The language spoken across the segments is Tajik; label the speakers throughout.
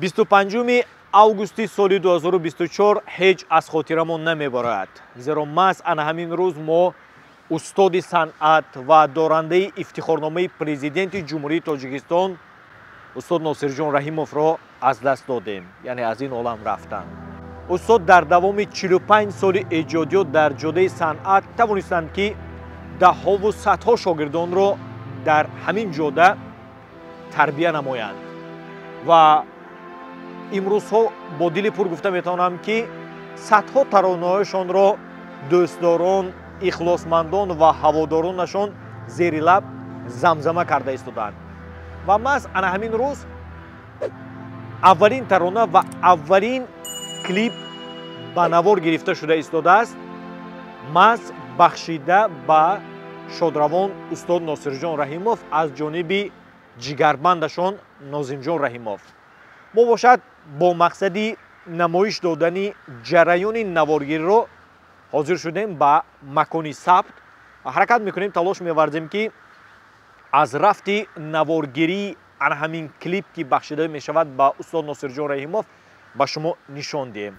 Speaker 1: 25 августи соли 2024 ҳеҷ аз хотирамон намебарад, зеро маҳз ана ҳамин рӯз мо устоди санъат ва дорандаи ифтихорномаи президенти Ҷумҳурии Тоҷикистон устод Носирҷон Раҳимовро аз даст додем, яъне аз ин олам рафтанд. Устод дар давоми 45 соли эҷодиёт дар ҷодаи санъат тавонистанд, ки даҳҳову садҳо шогирдонро дар ҳамин ҷода тарбия намоянд ва имрӯзҳо бо дили пур гуфта метавонам, ки садҳо таронаҳояшонро дӯстдорон, ихлосмандон ва ҳаводоронашон зери лаб замзама карда истоданд. Ва маҳз ана ҳамин рӯз аввалин тарона ва аввалин клип ба навор гирифта шуда истодааст, маҳз бахшида ба шодравон устод Носирҷон Раҳимов аз ҷониби ҷигарбандашон Нозимҷон Раҳимов. Мо бошад бо мақсади намоиш додани ҷараёни наворгириро ҳозир шудем ба макони сабт ва ҳаракат мекунем, талош меварзем, ки аз рафти наворгирии ана ҳамин клип, ки бахшида мешавад ба устод Носирҷон Раҳимов, ба шумо нишон диҳем.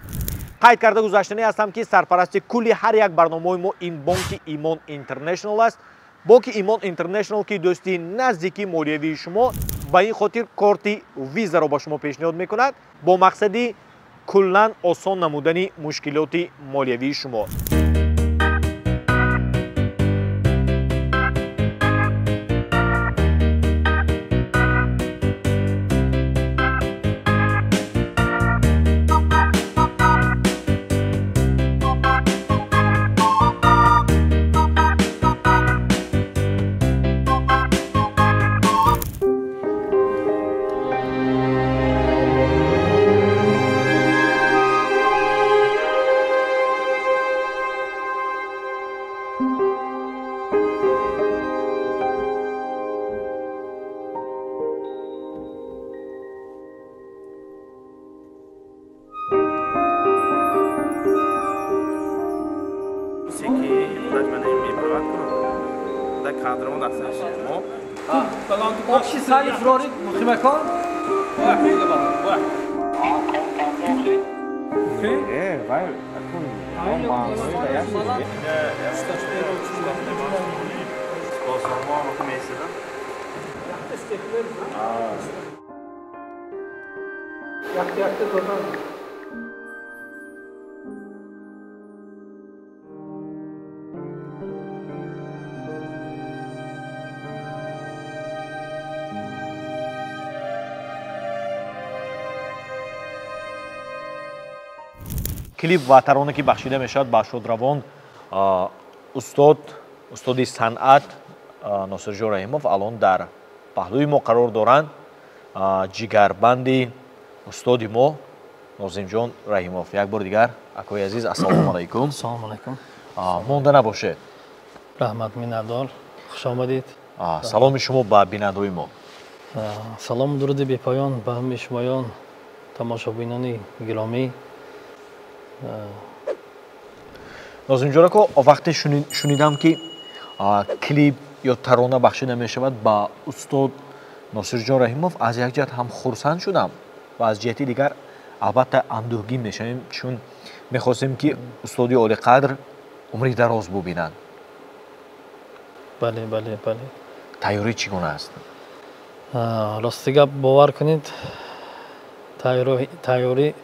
Speaker 1: Қайд карда гузаштанӣ ҳастам, ки сарпарасти кулли ҳар як барномаҳои мо ин бонки Имон Интернешнал аст. Бонки Имон Интернешнал, ки дӯсти наздики молиявии шумо, ба ин хотир корти визаро ба шумо пешниҳод мекунад бо мақсади куллан осон намудани мушкилоти молиявии шумо. Клип ва тарона, ки бахшида мешавад ба шодравон устоди санъат Носирҷон Раҳимов, алон дар паҳлӯи мо қарор доранд ҷигарбанди устоди мо Нозимҷон Раҳимов. Як бор дигар, акои азиз, ассалому алайкум.
Speaker 2: Ассалому алайкум.
Speaker 1: Монда набошед.
Speaker 2: Раҳмат, миннатдор. Хуш омадед.
Speaker 1: Саломи шумо ба бинандаҳои мо.
Speaker 2: Салому дуруди бепоён ба ҳамаи шумоён, тамошобинони гиромӣ.
Speaker 1: Нозимҷон ако, вақте шунидам, ки клип ё тарона бахшида мешавад ба устод Носирҷон Раҳимов, аз як ҷиҳат ҳам хурсанд шудам ва аз ҷиҳати дигар албатта андӯҳгин мешавем, чун мехостем, ки устоди олиқадр умри дароз бубинанд.
Speaker 2: Бале, бале, бале.
Speaker 1: Тайёрӣ чӣ гуна аст?
Speaker 2: Рости гап, бовар кунед, тайёрӣ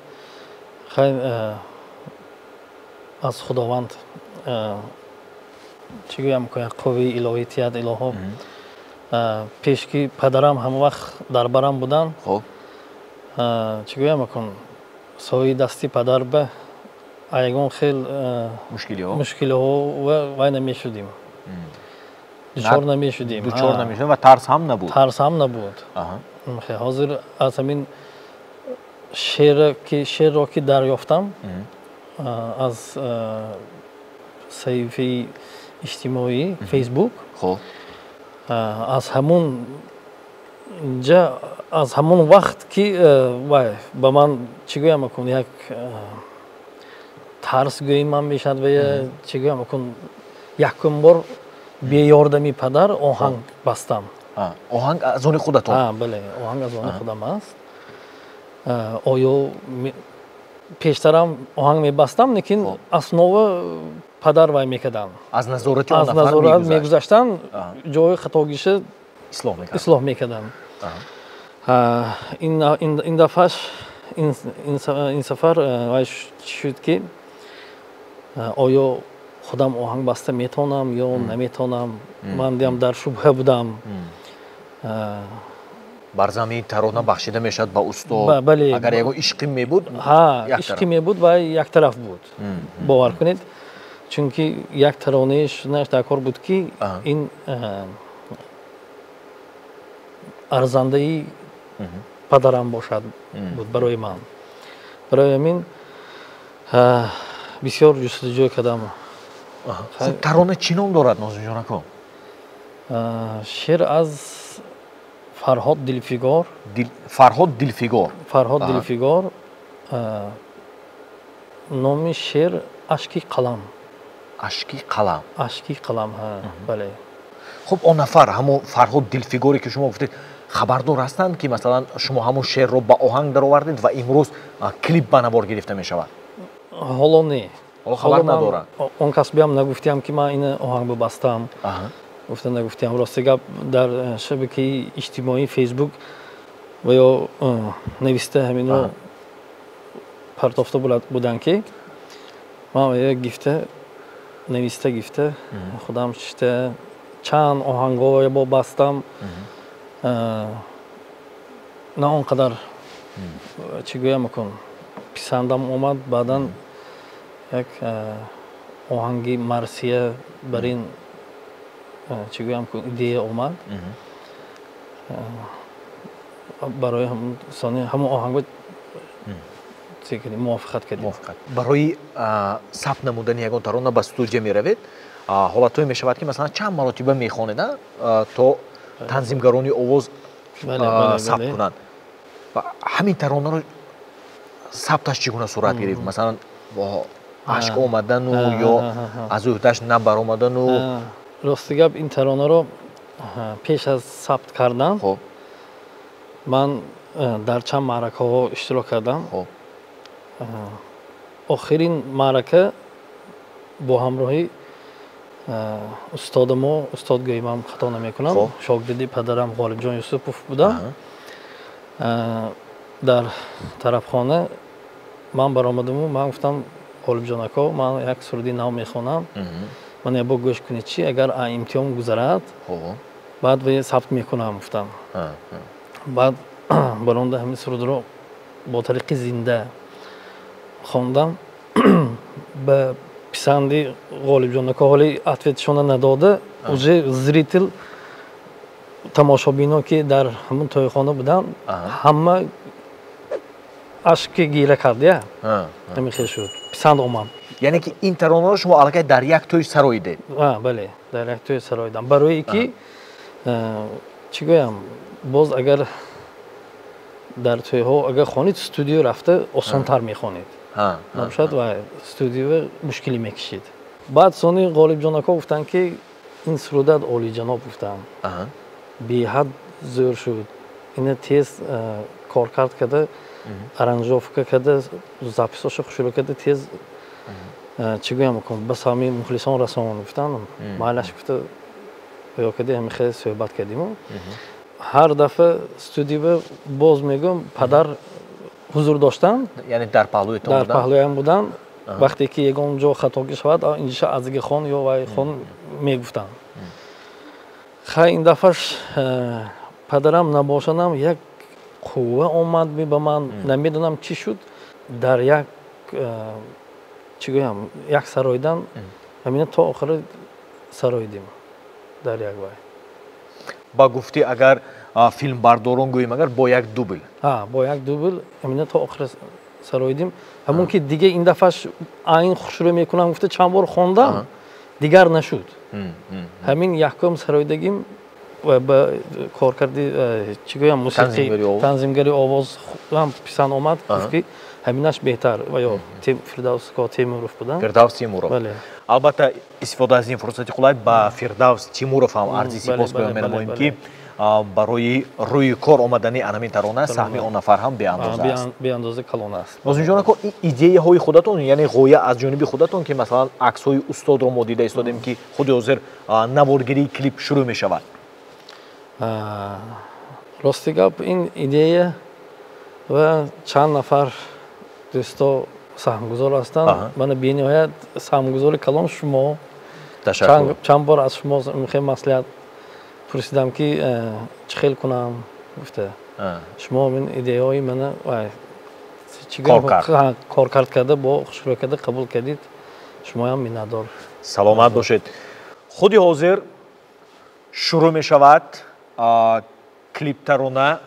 Speaker 2: аз Худованд, чӣ гӯям, қувваи илоҳӣ тиҳад илоҳо. Пеш ки падарам ҳама вақт дар барам буданд, чӣ гӯям, акун соҳиби дасти падар ба ягон хел мушкилиҳо вай намешудем, дучор намешудем.
Speaker 1: Дучор намешудем ва тарс ҳам набуд.
Speaker 2: Тарс ҳам набуд. Ҳозир аз ҳамин шеърро ки дарёфтам аз саҳифаи иҷтимоӣ Фейсбук, аз ҳамон ҷа, аз ҳамон вақт ки вай ба ман, чӣ гӯям, акун як тарс гӯим ман мешавад ва чӣ гӯям, акун якум бор беёрдами падар оҳанг бастам.
Speaker 1: Оҳанг аз они худатон?
Speaker 2: Бале, оҳанг аз они худам аст. Оё пештарам оҳанг мебастам, лекин основа падар вай мекардам.
Speaker 1: Аз назорати он нафар
Speaker 2: мегузаштам, ҷои хатогиша ислоҳ мекардам. Ин дафъаш ин сафар вай шуд ки оё худам оҳанг баста метавонам ё наметавонам. Ман диам дар шубҳа будам.
Speaker 1: Бар замини тарона бахшида мешавад ба устод. Агар ягон ишқи мебуд,
Speaker 2: ишқи мебуд ва як тараф буд. Бовар кунед, чунки як таронаи шуданаш дар кор буд ки ин арзандаи падарам бошад буд барои ман. Барои ҳамин бисёр ҷустуҷӯ кардам.
Speaker 1: Хуб, тарона чӣ ном дорад, Нозимҷон ако?
Speaker 2: Шеър аз Фарҳод Дилфигор.
Speaker 1: Фарҳод Дилфигор.
Speaker 2: Фарҳод Дилфигор. Номи шеър Ашки қалам.
Speaker 1: Ашки қалам.
Speaker 2: Ашки қалам, бале.
Speaker 1: Хуб, он нафар, ҳамон Фарҳод Дилфигоре ки шумо гуфтед, хабардор ҳастанд ки масалан шумо ҳамон шеърро ба оҳанг даровардед ва имрӯз клип ба навор гирифта мешавад?
Speaker 2: Ҳоло не.
Speaker 1: Ҳоло хабар надоранд.
Speaker 2: Он касбиам нагуфтиам ки ман ина оҳанг бибастам. Гуфта нагуфтиам. Рости гап, дар шабакаи иҷтимоии Фейсбук ва ё нависта ҳаминро партофта буданд ки ман гифта нависта гифта худам шишта чанд оҳангҳо бо бастам, на он қадар чӣ гӯям кун писандам омад. Баъдан як оҳанги марсия бар ин чӣ гӯям кун идея омад. Барои ҳамон оҳанг мувофиқат кардем.
Speaker 1: Барои сабт намудани ягон тарона ба студия меравед, ҳолатҳое мешавад ки масалан чанд маротиба мехонед то танзимгарони овоз сабт кунанд. Ҳамин таронаро сабташ чӣ гуна сурат гирифт? Масалан ашк омадану ё аз ӯҳдаш набаромадану?
Speaker 2: Рости гап, ин таронаро пеш аз сабт кардан ман дар чанд маъракаҳо иштирок кардам. Охирин маърака бо ҳамроҳи устоди мо, устод гӯимам хато намекунам, шогирди падарам Ғолибҷон Юсупов будам. Дар тарафхона ман баромадаму ман гуфтам: Ғолибҷон ако, ман як суруди нав мехонам, ман ябо гӯш кунед, чи агар имтиҳон гузарад баъд ва сабт мекунам, гуфтам. Баъд баромада ҳамин сурудро бо тариқи зинда хондам. Ба писанди Ғолибҷон ако ҳоли ответшона надода, уже зритель тамошобино ки дар ҳамон тойхона буданд, ҳама ашки гира кард, я ҳамин хел шуд, писанд омад.
Speaker 1: Яъне ки ин таронаро шумо аллакай дар як тӯй сароидед?
Speaker 2: Бале, дар як тӯй сароидам. Барои ки чӣ гӯям, боз агар дар тӯйҳо агар хонед, студио рафта осонтар мехонед, набошад ва студио мушкилӣ мекашид. Баъд сони Ғолибҷон ако гуфтанд ки ин сурудат олиҷаноб, гуфтанд, беҳад зӯр шуд, ина тез коркард карда, аранжировка карда, записҳошо хушрӯ карда, тез чӣ гӯям ба сами мухлисон расон, гуфтанд. Майлаш, гуфта ё кади ҳамин хел суҳбат кардиму. Ҳар дафъа студио боз мегӯям, падар ҳузур доштанд,
Speaker 1: яъне дар паҳлӯятон
Speaker 2: дар паҳлӯям буданд. Вақте ки ягон ҷо хатогӣ шавад, инҷиша азиги хон ё вай хон мегуфтанд. Хай, ин дафъаш падарам набошадам, як қувва омад ба ман, намедонам чӣ шуд, дар як чӣ гӯям як сароидан ҳамина то охири сароидем дар як вай.
Speaker 1: Ба гуфтӣ агар филмбардорон гӯем, агар бо як дубл,
Speaker 2: бо як дубл ҳамина то охири сароидем. Ҳамон ки дига ин дафъаш айн хушрӯ мекунам гуфта чанд бор хондам, дигар нашуд. Ҳамин якум сароидагим ба коркарди чӣ гӯям мусиқӣ танзимгари овоз ҳам писанд омад, гуфт ки ҳаминаш беҳтар. Ва ё Фирдавс Темуров буданд.
Speaker 1: Фирдавс Темуров. Албатта, истифода аз ин фурсати қулай ба Фирдавс Тимуров ҳам арзи сипос баён менамоем ки Барои рӯи кор омадани анамин тарона саҳми он нафар ҳам беандоза аст.
Speaker 2: Беандоза калон аст.
Speaker 1: Нозимҷон ако, ин идеяҳои худатон, яъне ғоя аз ҷониби худатон, ки масалан аксҳои устодро мо дида истодем, ки худи ҳозир наворгирии клип шурӯъ мешавад.
Speaker 2: Рости гап, ин идея ва чанд нафар дӯсто саҳмгузор ҳастанд. Мана бениҳоят саҳмгузори калон шумо. Чанд бор аз шумо мехоҳем маслиҳат пурсидам, ки чӣ хел кунам гуфта. Шумо ин идеяҳои мана коркард карда, бо хушрӯй карда қабул кардид. Шумоям миннатдор.
Speaker 1: Саломат бошед. Худи ҳозир шурӯъ мешавад клип тарона,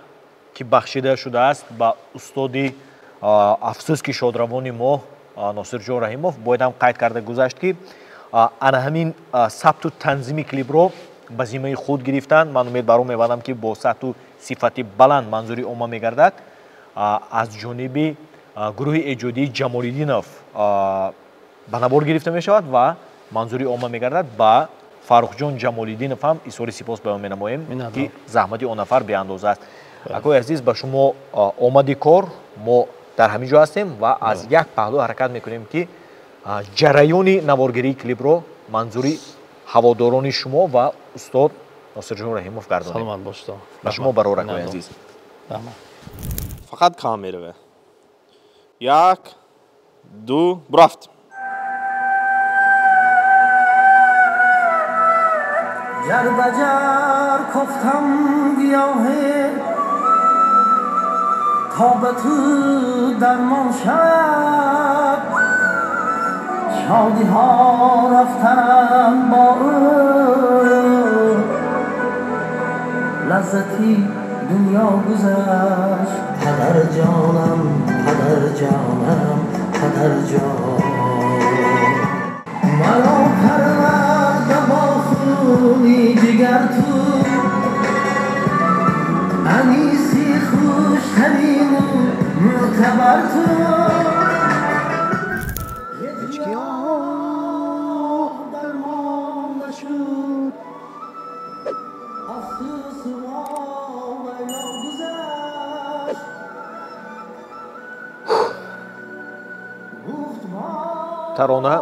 Speaker 1: ки бахшида шудааст ба устоди афсӯс ки шодравони мо Носирҷон Раҳимов. Бояд ҳам қайд карда гузашт, ки ана ҳамин сабту танзими клипро ба зиммаи худ гирифтанд. Ман умед баро мебандам, ки бо сатҳу сифати баланд манзури омма мегардад. Аз ҷониби гурӯҳи эҷодии Ҷамолиддинов ба навор гирифта мешавад ва манзури омма мегардад. Ба Фаррухҷон Ҷамолиддинов ҳам изҳори сипос баён менамоем, ки заҳмати он нафар беандоза аст. Акои азиз, ба шумо омади кор. Мо дар ҳамин ҷо ҳастем ва аз як паҳлӯ ҳаракат мекунем, ки ҷараёни наворгирии клипро манзури ҳаводорони шумо ва устод Носирҷон Раҳимов гардонем.
Speaker 2: Саломат бошед.
Speaker 1: Ба шумо барор, акои азиз.
Speaker 3: Фақат камераве. Як, ду, бурафт.
Speaker 4: Ҷарбаҷар кофтам гиёҳе تا به تو درمان شد، شادی ها رفتن با او، لذتی دنیا گذشت. پدر جانم، پدر جانم، پدر جان، مرا پرورده با خونی جگر تو، انیسی خوشترین و معتبر تو. هیچ گیاه درمان نشد، افسوس واویلا گذشت. گفت
Speaker 1: Тарона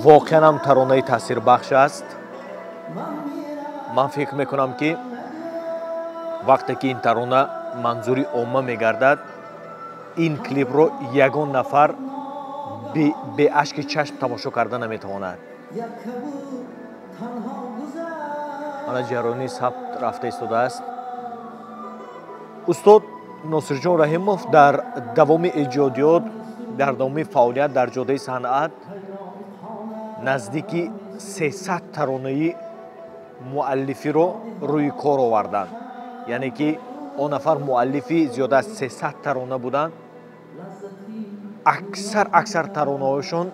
Speaker 1: воқеан ҳам таронаи таъсирбахш аст. Ман фикр мекунам, ки вақте ки ин тарона манзури омма мегардад, ин клипро ягон нафар беашки чашм тамошо карда наметавонад. Мана ҷараёни сабт рафта истодааст. Устод Носирҷон Раҳимов дар давоми эҷодиёт, дар давоми фаъолият дар ҷодаи санъат наздики 300 таронаи муаллифиро рӯи кор оварданд, яъне ки он нафар муаллифи зиёда аз 300 тарона буданд. Аксар таронаҳояшон,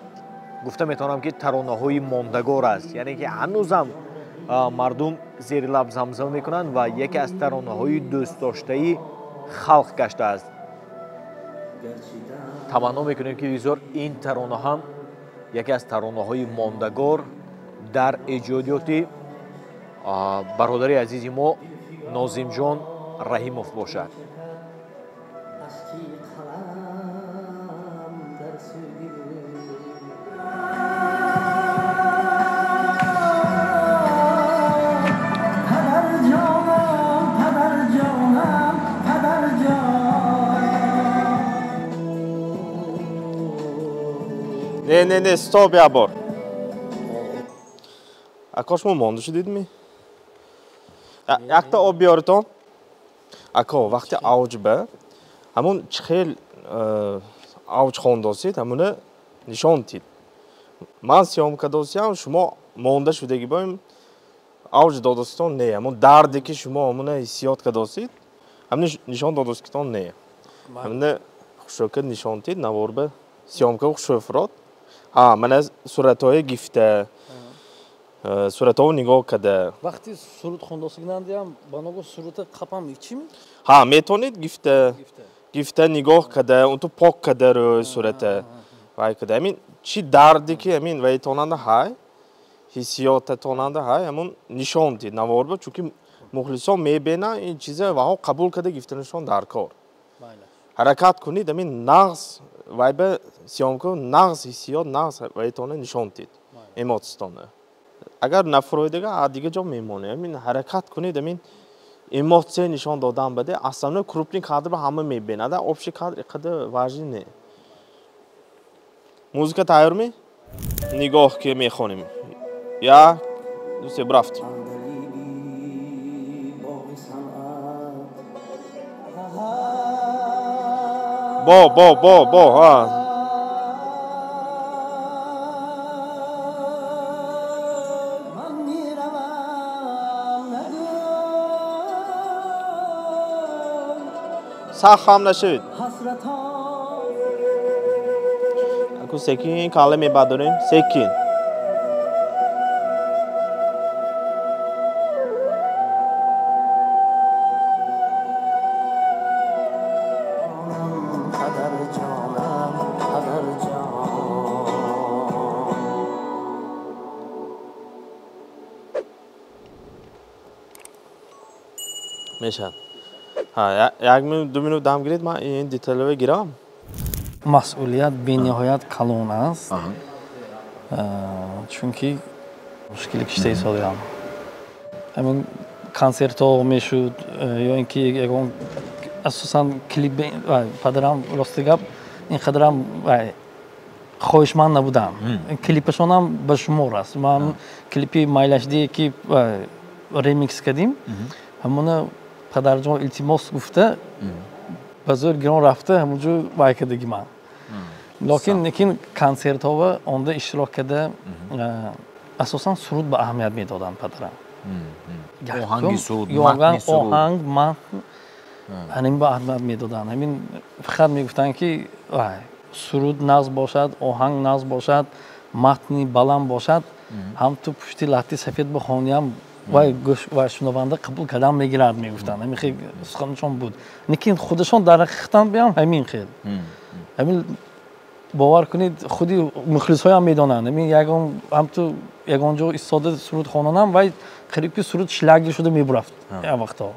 Speaker 1: гуфта метавонам, ки таронаҳои мондагор аст, яъне ки ҳанӯзам мардум зери лаб замзама мекунанд ва яке аз таронаҳои дӯстдоштаи халқ гаштааст. Таманно мекунем, ки бисёр ин тарона ҳам яке аз таронаҳои мондагор дар эҷодиёти бародари азизи мо Нозимҷон Раҳимов бошад.
Speaker 4: پدر جانم، پدر جانم، پدر جان.
Speaker 3: Не, не, не, стоп, як бор. Ако, шумо монда шудидми? Якта об биёритон. Ако, вақти авҷба ҳамун чӣ хел авҷ хондосид, ҳамуна нишон тид. Ман съёмка досиям, шумо монда шудаги боем, авҷ додоситон не, ҳамун дарде ки шумо ҳамуна ҳиссиёт кардосид, ҳамуна нишон додоситон не. Ҳамуна хушрӯка нишон тид, наворба съёмка хушрӯ фурод. Ҳа, мана суратҳои гифта, суратҳоро нигоҳ карда.
Speaker 2: Вақти суруд хондосигнандиам ба ногоҳ сурута қапам чим?
Speaker 3: Ҳа, метавонед гифта, гифта нигоҳ карда, унту пок карда рӯи сурата. Вай карда. Ҳамин чӣ дарде ки ҳамин вайтонанда ҳай, ҳиссиётатонанда ҳай, ҳамун нишон дид наворба, чунки Мухлисон мебинанд ин чиза ваҳо қабул карда гирифтанашон дар кор. Ҳаракат кунед, ҳамин нағз вай ба съёмка нағз ҳиссиёт, нағз вайтона нишон дид, эмоцияна. Агар нафуроидага, аз дигар ҷо мемонед. Ҳамин ҳаракат кунед, ҳамин эмоция нишон додан баде, основной крупный кадр ҳама мебинад, общий кадр иқадар важный не. Музыка тайёрми? Нигоҳ ки мехонем. Як, ду, се, рафтем. Бо, бо, бо, бо, ҳа. Сахт хам нашавед. Аку секин калла мебардорем, секин. Мешавад. Як минут, ду минут дам гиред, ман ин деталҳоро гирам.
Speaker 2: Масъулият бениҳоят калон аст, чунки мушкили кишта ҳисобиам. Ҳамин консертҳо мешуд, ё ин ки ягон асосан клип, падарам рости гап ин қадарам хоҳишманд набудам. Клипашонам ба шумор аст. Ман клипи Майлашдие ки ремикс кардим, ҳамона падарҷон илтимос гуфта ба зӯр гирон рафта ҳамонҷо вай кардаги ман. Локин лекин консертҳо онда иштирок карда, асосан суруд ба аҳамият медоданд падарам.
Speaker 1: Оҳанги суруд, матни суруд.
Speaker 2: Оҳанг, матн ҳамин ба аҳамият медоданд. Ҳамин фақат мегуфтанд ки суруд нағз бошад, оҳанг нағз бошад, матни баланд бошад, ҳам ту пушти латти сафед бихониям вай гӯш ва шунаванда қабул кардан мегирад, мегуфтанд. Ҳамин хел суханашон буд. Лекин худашон дар ҳақиқатан биям ҳамин хел. Ҳамин бовар кунед, худи мухлисҳоям медонанд. Ҳамин ягон ҳам ту ягон ҷо истода суруд хононам, вай қариб ки суруд шлягер шуда мебурафт як вақтҳо.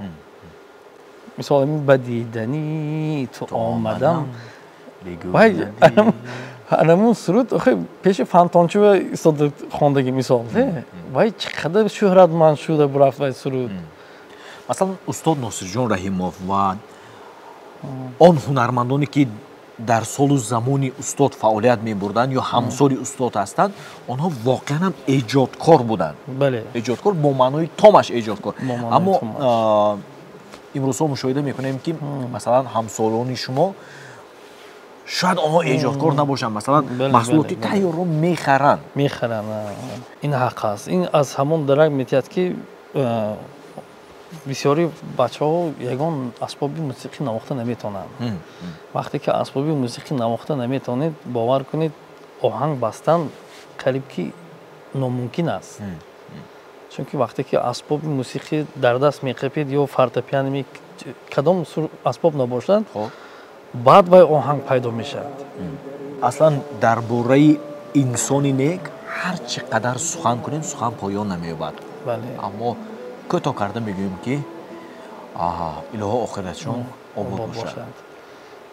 Speaker 2: Мисол ҳамин ба дидани ту омадам. Вай анамун суруд охи пеши фонтанчива истода хондаги мисол. Вай чӣ қадар шӯҳратманд шуда бурафт вай суруд.
Speaker 1: Масалан, устод Носирҷон Раҳимов ва он ҳунармандоне ки дар солу замони устод фаъолият мебурданд ё ҳамсоли устод ҳастанд, онҳо воқеан ҳам эҷодкор буданд. Эҷодкор бо маънои томаш эҷодкор. Аммо имрӯзҳо мушоҳида мекунем ки масалан ҳамсолони шумо шояд онҳо эҷодкор набошанд, масалан маҳсулоти тайёрро мехаранд.
Speaker 2: Мехаранд. Ин ҳақ аст. Ин аз ҳамон дарак метиҳад ки бисёри бачаҳо ягон асбоби мусиқӣ навохта наметавонанд. Вақте ки асбоби мусиқӣ навохта наметавонед, бовар кунед, оҳанг бастан қариб ки номумкин аст. Чунки вақте ки асбоби мусиқӣ дар даст меқапед ё фортепиано, кадом асбоб набошад, баъд вай оҳанг пайдо мешавад.
Speaker 1: Аслан дар бораи инсони нек ҳар чӣ қадар сухан кунем, сухан поён намеёбад. Аммо кӯтоҳ карда мегӯем ки илоҳо охиратшон обод бошад.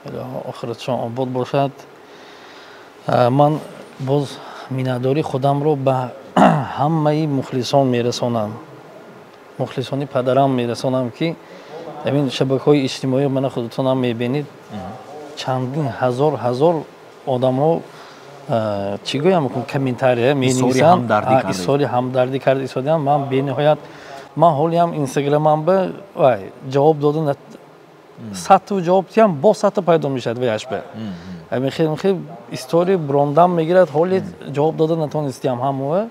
Speaker 2: Илоҳо охиратшон обод бошад. Ман боз миннатдории худамро ба ҳамаи мухлисон мерасонам. Мухлисони падарам мерасонам ки ҳамин шабакаҳои иҷтимоӣ мана худатонам мебинед, чандин ҳазор ҳазор одамҳо чӣ гӯям комментария менависанд, изҳори ҳамдардӣ карда истодиам. Ман бениҳоят, ман ҳолиам инстаграмам ба вай ҷавоб дода садту ҷавоб диҳам, боз садта пайдо мешавад ваяш ба. Ҳамин хел хел история бурондам мегирад, ҳоли ҷавоб дода натонистиам ҳамоа.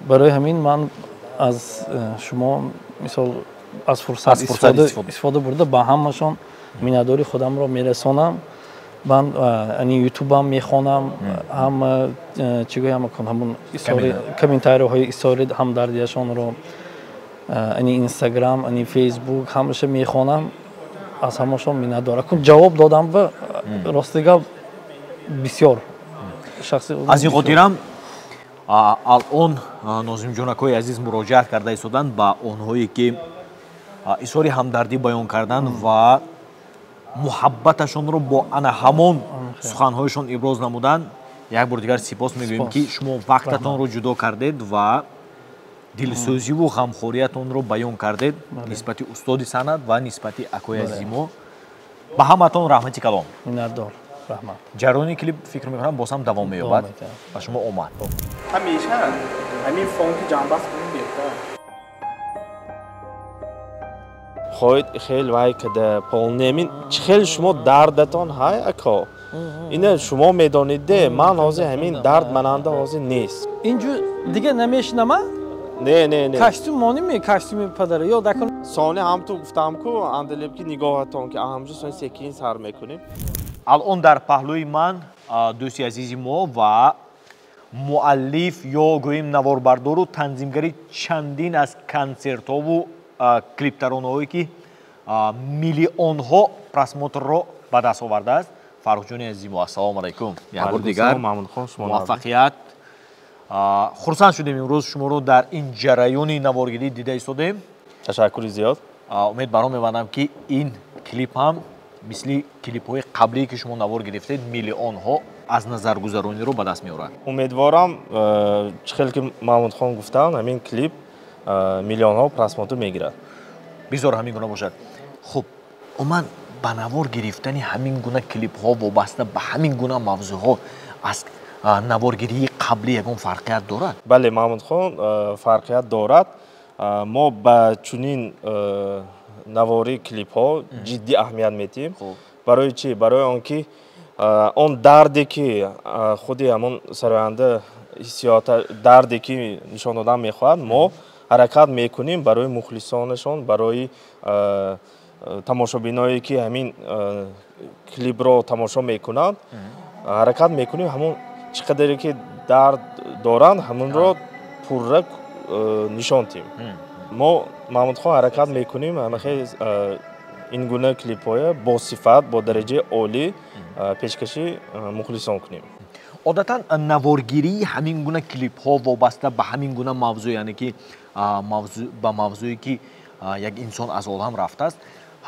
Speaker 2: Барои ҳамин ман аз шумо мисол аз фурсат истифода бурда ба ҳамашон миннатдории худамро мерасонам. Ман ютубам мехонам, ҳама чӣ гӯям ҳамун комментариҳои изҳори ҳамдардиашонро, инстаграм, фейсбук ҳамаша мехонам, аз ҳамашон миннатдорам. Ҷавоб додам ба рости гап бисёр
Speaker 1: аз ин хотирам Алон Нозимҷонакои азиз муроҷиат карда истоданд ба онҳое ки изҳори ҳамдардӣ баён карданд ва муҳаббаташонро бо ана ҳамон суханҳояшон иброз намуданд. Як бор дигар сипос мегӯем ки шумо вақтатонро ҷудо кардед ва дилсӯзиву ғамхориятонро баён кардед нисбати устоди санъат ва нисбати акои азизи мо. Ба ҳаматон раҳмати калом.
Speaker 2: Миннатдор, раҳмат.
Speaker 1: Ҷараёни клип фикр мекунам боз ҳам давом меёбад. Ба шумо омад.
Speaker 3: Ҳамеша ҳамин фонки ҷанбаст кунем беҳтар. Хоҳед хел вай када полнемин чӣ хел шумо дардатон ҳай ако. Ина шумо медонед де ман ҳозир ҳамин дард мананда ҳозир нест.
Speaker 2: Инҷо дига намешинама?
Speaker 3: Не, не, не.
Speaker 2: Костюм моними, костюми падара ё дакун.
Speaker 3: Сони ҳам ту гуфтам ку андалеб ки нигоҳатон ки ҳамҷо сони секин сар мекунем.
Speaker 1: Алон дар паҳлӯи ман дӯсти азизи мо ва муаллиф ё гӯем наворбардору танзимгари чандин аз консертҳову клиптаронаҳое ки миллионҳо просмотрро ба даст овардааст. Фаррухҷони азизи мо, ассалому алайкум. Як бор дигар муваффақият. Хурсанд шудем имрӯз шуморо дар ин ҷараёни наворгирӣ дида истодем.
Speaker 3: Ташаккури зиёд.
Speaker 1: Умед баром мебандам ки ин клип ҳам мисли клипҳои қаблие ки шумо навор гирифтед миллионҳо аз назаргузарониро ба даст меорад.
Speaker 3: Умедворам, чӣ хел ки Маҳмудхон гуфтанд, ҳамин клип миллионҳо просмотр мегирад.
Speaker 1: Бизор ҳамин гуна бошад. Хуб, умуман ба навор гирифтани ҳамин гуна клипҳо вобаста ба ҳамин гуна мавзӯъҳо аз наворгирии қаблӣ ягон фарқият дорад?
Speaker 3: Бале, Маҳмудхон, фарқият дорад. Мо ба чунин навори клипҳо ҷиддӣ аҳамият медиҳем. Барои чӣ? Барои он ки он дарде ки худи ҳамон сароянда ҳиссиёта, дарде ки нишон додан мехоҳад, мо ҳаракат мекунем барои мухлисонашон, барои тамошобиное ки ҳамин клипро тамошо мекунанд, ҳаракат мекунем ҳамон чӣ қадаре ки дард доранд, ҳамонро пурра нишон диҳем. Мо Маҳмудхон ҳаракат мекунем ҳамахел ин гуна клипҳоя бо сифат, бо дараҷаи олӣ пешкаши мухлисон кунем.
Speaker 1: Одатан наворгирии ҳамин гуна клипҳо вобаста ба ҳамин гуна мавзӯъ, яъне ки ба мавзӯе ки як инсон аз олам рафтааст,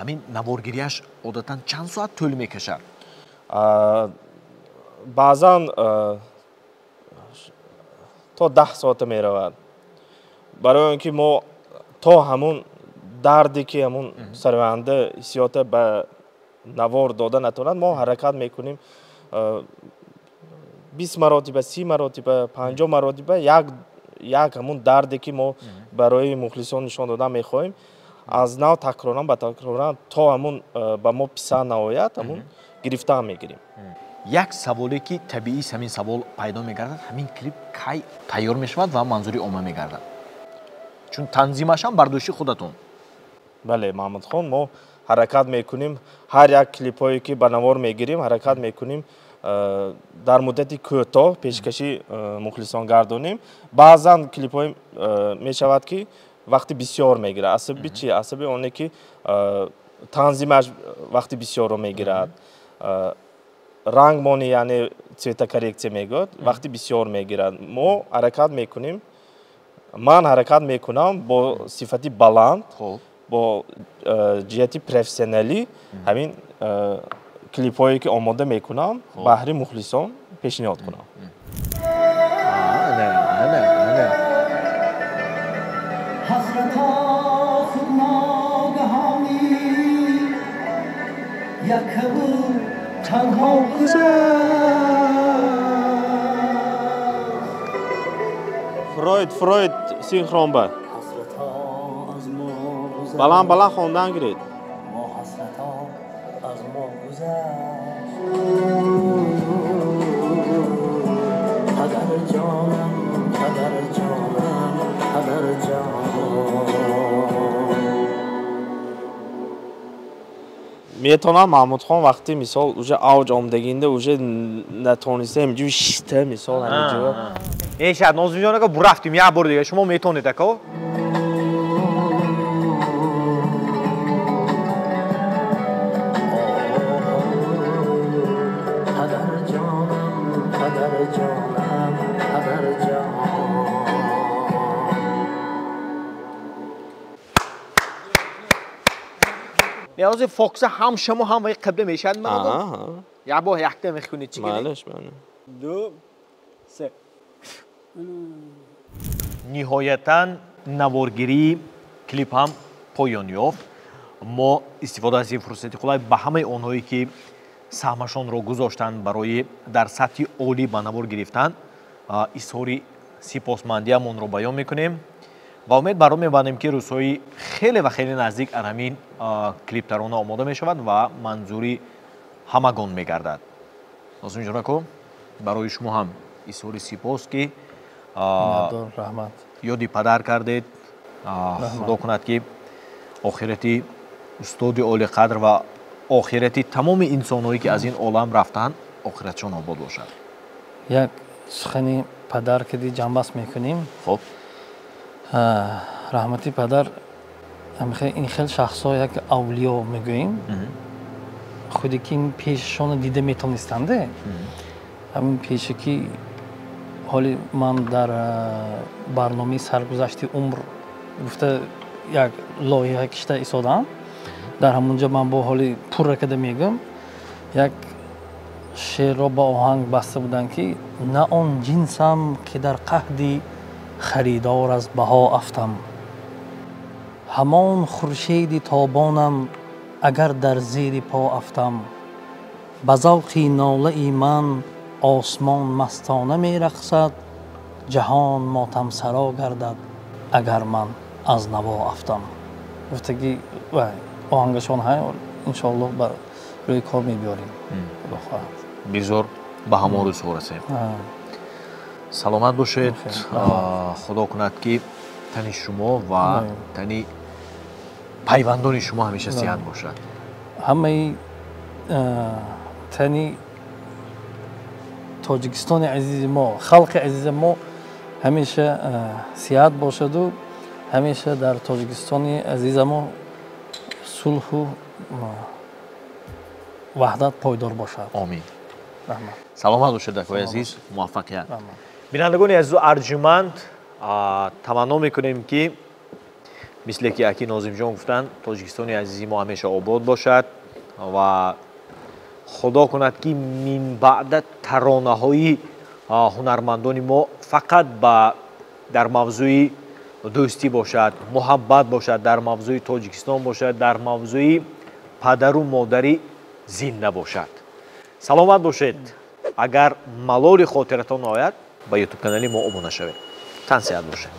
Speaker 1: ҳамин наворгирияш одатан чанд соат тӯл мекашад?
Speaker 3: Баъзан то 10 соата меравад. Барои он ки мо то ҳамун дарде ки ҳамун сароянда ҳиссиёта ба навор дода натавонад, мо ҳаракат мекунем 20 маротиба, 30 маротиба, 50 маротиба як ҳамун дарде ки мо барои мухлисон нишон додан мехоҳем, аз нав такроран ба такроран то ҳамун ба мо писанд наояд, ҳамун гирифтан мегирем.
Speaker 1: Як саволе ки табиист ҳамин савол пайдо мегардад, ҳамин клип кай тайёр мешавад ва манзури омма мегардад? Чун танзимаш ҳам бар дӯши худатон.
Speaker 3: Бале, Маҳмудхон, мо ҳаракат мекунем, ҳар як клипҳое ки ба навор мегирем, ҳаракат мекунем дар муддати кӯтоҳ пешкаши мухлисон гардонем. Баъзан клипҳое мешавад ки вақти бисёр мегирад. Асаби чи? Асаби оне ки танзимаш вақти бисёрро мегирад. Рангмони, яъне цветокоррекция мегӯяд, вақти бисёр мегирад. Мо ҳаракат мекунем, ман ҳаракат мекунам бо сифати баланд, бо ҷиҳати профессионалӣ ҳамин клипҳое ки омода мекунам, баҳри мухлисон пешниҳод кунам. Фройд, Фройд синхрон ба. Баланд баланд хондан гиред. Метавонам Маҳмудхон вақти мисол уже авҷ омдагинда уже натониста ҳамҷо шиста мисол ҳамҷо.
Speaker 1: Э шад Нозимҷон ака бурафтим як бор дига шумо метавонед ака?
Speaker 2: Падарҷонам, падарҷонам, падарҷонам.
Speaker 1: Ҳозир фокуса ҳам шумо ҳам вай қибла мешавад мардум. Як бор якта мехунед чӣ гуна?
Speaker 3: Малаш, мана.
Speaker 1: 2 3. Ниҳоятан наворгирии клип ҳам поён ёфт. Мо истифода аз ин фурсати қулай ба ҳамаи онҳое ки саҳмашонро гузоштанд барои дар сатҳи олӣ ба навор гирифтан изҳори сипосмандиамонро баён мекунем ва умед баро мебандем ки рӯзҳои хеле ва хеле наздик ар ҳамин клиптарона омода мешавад ва манзури ҳамагон мегардад. Нозимҷон ако, барои шумо ҳам изҳори сипос ки ёди падар кардед. Худо кунад ки охирати устоди олиқадр ва охирати тамоми инсонҳое ки аз ин олам рафтанд охиратшон обод бошад.
Speaker 2: Як сухани падар ки ҷанбаст мекунем.
Speaker 1: Хоб.
Speaker 2: Раҳмати падар ин хел шахсҳо як авлиё мегӯем. Худе ки ин пешашонро дида метавонистанд. Ҳамин пеше ки ҳоли ман дар барномаи саргузашти умр гуфта як лоиҳа кишта истодам. Дар ҳамонҷо ман бо ҳоли пурра када мегӯям. Як шеърро ба оҳанг баста буданд ки на он ҷинсам ки дар қаҳди харидор аз баҳо афтам, ҳамон хуршеди тобонам агар дар зери по афтам, ба завқи нолаи ман осмон мастона мерақсад, ҷаҳон мотамсаро гардад агар ман аз наво афтам. Гуфтаги оҳангашон ҳай, иншоаллоҳ ба рӯи кор мебиёрем. Худо хоҳад.
Speaker 1: Бизор ба ҳамон рӯзҳо расем. Саломат бошед. Худо кунад ки тани шумо ва тани пайвандони шумо ҳамеша сиҳат бошад.
Speaker 2: Ҳамаи тани Тоҷикистони азизи мо, халқи азизи мо ҳамеша сиҳат бошаду ҳамеша дар Тоҷикистони азиза мо сулҳу ваҳдат пойдор бошад.
Speaker 1: Омин. Саломат бошед акои азиз, муваффақият. Бинандагони азизу арҷуманд, таманно мекунем ки мисле ки аки Нозимҷон гуфтанд, Тоҷикистони азизи мо ҳамеша обод бошад ва худо кунад ки минбаъда таронаҳои ҳунармандони мо фақат ба дар мавзӯи дӯстӣ бошад, муҳаббат бошад, дар мавзӯи Тоҷикистон бошад, дар мавзӯи падару модари зинда бошад. Саломат бошед. Агар малоли хотиратон ояд, ба ютуб канали мо обуна шавед. Тан сеҳат бошед.